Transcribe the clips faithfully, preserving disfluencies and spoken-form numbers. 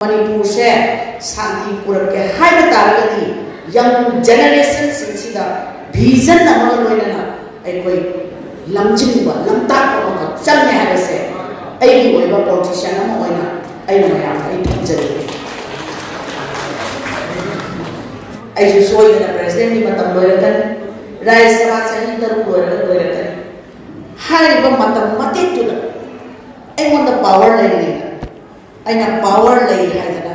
ꯃꯅꯤꯄꯨꯔꯁꯦ ꯁꯥꯟꯇꯤ ꯄꯨꯔꯛꯀꯦ ꯍꯥꯏꯕ ꯇꯥꯔꯒꯗꯤ, ꯌꯪ ꯖꯦꯅꯦꯔꯦꯁꯟꯁꯤꯡꯁꯤꯗ ꯚꯤꯖꯟ ꯑꯃꯒ ꯂꯣꯏꯅꯅ ꯑꯩꯈꯣꯏ ꯂꯝꯖꯤꯡꯕ, ꯂꯝꯇꯥꯛꯄ ꯑꯃꯈꯛ ꯆꯪꯉꯦ ꯍꯥꯏꯕꯁꯦ ꯑꯩꯒꯤ ꯑꯣꯏꯕ ꯄꯣꯂꯤꯇꯤꯁꯤꯌꯥꯟ ꯑꯃ ꯑꯣꯏꯅ ꯑꯩꯅ ꯃꯌꯥꯝꯗ ꯑꯩ ꯊꯝꯖꯅꯤꯡꯉꯤ꯫ ꯑꯩꯁꯨ ꯁꯣꯏꯗꯅ ꯄ꯭ꯔꯦꯁꯤꯗꯦꯟꯒꯤ ꯃꯇꯝ ꯂꯣꯏꯔꯛꯀꯅꯤ, ꯔꯥꯖ꯭ꯌ ꯁꯚꯥ ꯆꯍꯤ ꯇꯔꯨꯛ ꯂꯣꯏꯔꯒ ꯂꯣꯏꯔꯛꯀꯅꯤ꯫ ꯍꯥꯏꯔꯤꯕ ꯃꯇꯝ ꯃꯇꯦꯛꯇꯨꯗ ꯑꯩꯉꯣꯟꯗ ꯄꯥꯋꯔ ꯂꯩꯔꯤꯉꯩꯗ, ꯑꯩꯅ ꯄꯥꯋꯔ ꯂꯩ ꯍꯥꯏꯗꯅ,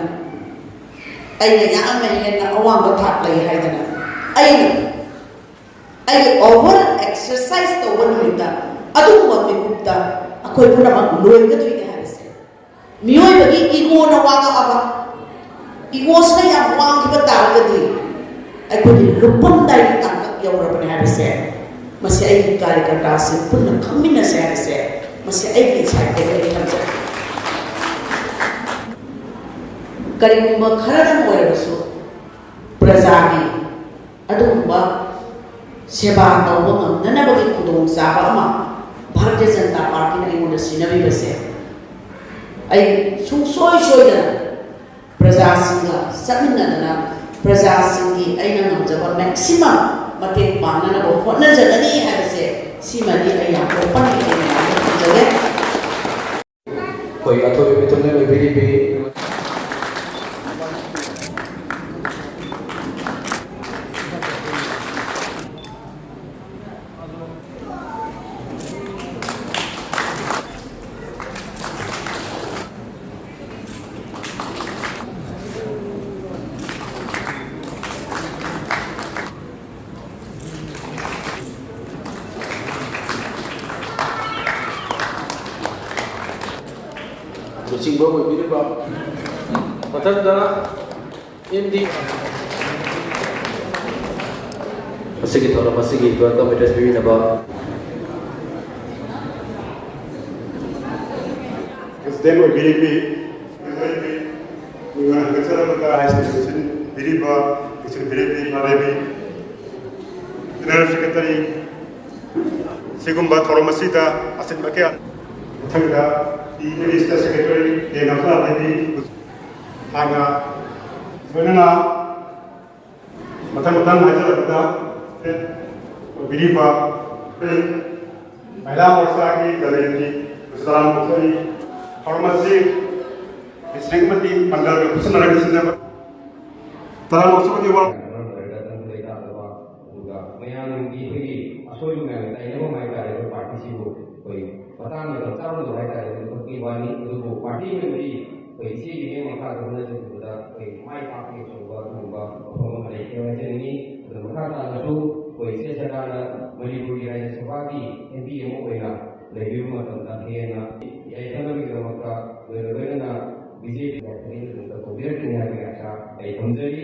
ꯑꯩꯅ ꯌꯥꯝꯅ ꯍꯦꯟꯅ ꯑꯋꯥꯡꯕ ꯊꯥꯛ ꯂꯩ ꯍꯥꯏꯗꯅ, ꯑꯩꯅ ꯑꯩꯒꯤ ꯑꯣꯚꯔ ꯑꯦꯛꯁꯔꯁꯥꯏꯁ ꯇꯧꯕ ꯅꯨꯃꯤꯠꯇ ꯑꯗꯨꯒꯨꯝꯕ ꯃꯤꯀꯨꯞꯇ ꯑꯩꯈꯣꯏ ꯄꯨꯝꯅꯃꯛ ꯂꯣꯏꯒꯗꯣꯏꯅꯦ ꯍꯥꯏꯕꯁꯦ꯫ ꯃꯤꯑꯣꯏꯕꯒꯤ ꯏꯒꯣꯅ ꯋꯥꯡꯉꯛꯑꯕ, ꯏꯒꯣꯁꯤꯅ ꯌꯥꯝ ꯋꯥꯡꯈꯤꯕ ꯇꯥꯔꯒꯗꯤ ꯑꯩꯈꯣꯏꯒꯤ ꯂꯨꯞꯄꯝꯗꯥꯏꯒꯤ ꯇꯥꯡꯀꯛ ꯌꯧꯔꯕꯅꯦ ꯍꯥꯏꯕꯁꯦ, ꯃꯁꯤ ꯑꯩꯒꯤ ꯀꯥꯔꯌꯀꯔꯇꯥꯁꯤꯡ ꯄꯨꯟꯅ ꯈꯪꯃꯤꯟꯅꯁꯦ ꯍꯥꯏꯕꯁꯦ, ꯃꯁꯤ ꯑꯩꯒꯤ ꯏꯁꯥ ꯏꯊꯟꯇꯒꯤ ꯊꯝꯖꯒꯦ꯫ ꯀꯔꯤꯒꯨꯝꯕ ꯈꯔꯗꯪ ꯑꯣꯏꯔꯕꯁꯨ ꯄ꯭ꯔꯖꯥꯒꯤ ꯑꯗꯨꯒꯨꯝꯕ ꯁꯦꯕꯥ ꯇꯧꯕ ꯉꯝꯅꯅꯕꯒꯤ ꯈꯨꯗꯣꯡꯆꯥꯕ ꯑꯃ ꯚꯥꯔꯇꯤꯌ ꯖꯅꯇꯥ ꯄꯥꯔꯇꯤꯅ ꯑꯩꯉꯣꯟꯗ ꯁꯤꯟꯅꯕꯤꯕꯁꯦ, ꯑꯩ ꯁꯨꯡꯁꯣꯏ ꯁꯣꯏꯗꯅ ꯄ꯭ꯔꯖꯥꯁꯤꯡꯒ ꯆꯠꯃꯤꯟꯅꯗꯅ, ꯄ꯭ꯔꯖꯥꯁꯤꯡꯒꯤ ꯑꯩꯅ ꯉꯝꯖꯕ ꯃꯦꯛꯁꯤꯃꯝ ꯃꯇꯦꯡ ꯄꯥꯡꯅꯅꯕ ꯍꯣꯠꯅꯖꯒꯅꯤ ꯍꯥꯏꯕꯁꯦ, ꯁꯤꯃꯗꯤ ꯑꯩ ꯌꯥꯝ ꯑꯣꯄꯟꯂꯤ ꯑꯩꯅ ꯌꯥꯝꯅ ꯊꯝꯖꯒꯦ꯫ ꯑꯩꯈꯣꯏ ꯑꯊꯣꯏꯕ ꯃꯤꯊꯨꯡꯂꯦꯟ ꯑꯣꯏꯕꯤꯔꯤꯕꯤ ꯂꯨꯆꯤꯡꯕ ꯑꯣꯏꯕꯤꯔꯤꯕ ꯃꯊꯪꯗ ꯑꯦꯝ ꯗꯤ ꯑꯁꯤꯒꯤ ꯊꯧꯔꯝ ꯑꯁꯤꯒꯤ welcome address ꯄꯤꯕꯤꯅꯕ ꯄ꯭ꯔꯦꯁꯤꯗꯦꯟ ꯑꯣꯏꯕꯤꯔꯤꯕꯤ, ꯃꯤꯉꯣꯟꯗ ꯍꯪꯒꯠꯆꯔꯝꯕꯗ ꯔꯥꯏꯁ ꯂꯣꯏꯁꯤꯟꯕꯤꯔꯤꯕ, ꯂꯣꯏꯁꯤꯟꯕꯤꯔꯤꯕꯤ ꯏꯃꯥ ꯂꯩꯕꯤ, ꯖꯦꯅꯔꯦꯜ ꯁꯦꯀ꯭ꯔꯦꯇꯔꯤ, ꯁꯤꯒꯨꯝꯕ ꯊꯧꯔꯝ ꯑꯁꯤꯗ ꯑꯆꯤꯟꯕ ꯀꯌꯥ, ꯃꯊꯪꯗ ꯄꯤ ꯃꯤꯅꯤꯁꯇꯔ ꯁꯦꯀ꯭ꯔꯦꯇꯔꯤ ꯀꯦ ꯉꯝꯁꯥ ꯂꯩꯕꯤ, ꯍꯥꯟꯅ ꯂꯣꯏꯅꯅ ꯃꯊꯪ ꯃꯊꯪ ꯍꯥꯏꯖꯔꯛꯄꯗ ꯑꯣꯏꯕꯤꯔꯤꯕ ꯃꯍꯤꯂꯥ ꯃꯣꯔꯆꯥꯒꯤ ꯀꯂꯦꯟꯒꯤ ꯇꯔꯥꯃꯨꯛ ꯊꯣꯛꯏ꯫ ꯊꯧꯔꯝ ꯑꯁꯤ ꯗꯤꯁꯇ꯭ꯔꯤꯛ ꯑꯃꯗꯤ ꯃꯟꯗꯜꯒ ꯈꯨꯠꯁꯝꯅꯔꯒ ꯁꯤꯟꯖꯕ ꯇꯔꯥꯃꯨꯛ ꯊꯣꯛꯏ꯫ ꯃꯔꯝ ꯑꯣꯏꯔꯒ ꯇꯪꯗꯨ ꯂꯩꯇꯥꯗꯕ, ꯑꯗꯨꯒ ꯃꯌꯥꯝꯒꯤ ꯑꯩꯈꯣꯏꯒꯤ ꯑꯁꯣꯏꯕ ꯃꯌꯥꯝ ꯇꯥꯏꯅꯕ ꯍꯥꯏꯇꯥꯔꯦ꯫ ꯑꯩꯈꯣꯏ ꯄꯥꯔꯇꯤꯁꯤꯕꯨ ꯑꯩꯈꯣꯏ ꯃꯇꯥꯡ ꯃꯇꯝ ꯆꯥꯔꯨꯗꯕ ꯍꯥꯏꯇꯥꯔꯦ, ꯑꯗꯨ ꯈꯛꯀꯤ ꯋꯥꯅꯤ꯫ ꯑꯗꯨꯕꯨ ꯄꯥꯔꯇꯤ ꯑꯃꯗꯤ ꯑꯩꯈꯣꯏ ꯏꯆꯦꯒꯤ ꯃꯤꯠꯌꯦꯡ ꯃꯈꯥꯗ ꯍꯣꯠꯅꯖꯈꯤꯕꯗ ꯑꯩꯈꯣꯏ ꯃꯥꯏ ꯄꯥꯛꯄꯒꯤ ꯑꯆꯧꯕ ꯑꯗꯨꯒꯨꯝꯕ ꯋꯥꯐꯝ ꯑꯃ ꯂꯩꯈ꯭ꯔꯦ ꯍꯥꯏꯖꯅꯤꯡꯉꯤ꯫ ꯑꯗꯨ ꯃꯈꯥ ꯇꯥꯅꯁꯨ ꯑꯩꯈꯣꯏ ꯏꯆꯦ ꯁꯔꯀꯥꯔꯅ ꯃꯅꯤꯄꯨꯔꯒꯤ ꯔꯥꯖ꯭ꯌ ꯁꯚꯥꯒꯤ ꯑꯦꯝ ꯄꯤ ꯑꯃ ꯑꯣꯏꯅ ꯂꯩꯕꯤꯕ ꯃꯇꯝꯗ ꯍꯦꯟꯅ ꯌꯥꯏꯐꯅꯕꯒꯤꯗꯃꯛꯇ ꯂꯣꯏꯅ ꯂꯣꯏꯅꯅ ꯕꯤ ꯖꯦ ꯄꯤ ꯌꯥꯏꯐꯅꯕꯒꯤꯗꯃꯛꯇ ꯇꯧꯕꯤꯔꯛꯀꯅꯤ ꯍꯥꯏꯕꯒꯤ ꯑꯥꯁꯥ ꯑꯩ ꯊꯝꯖꯔꯤ꯫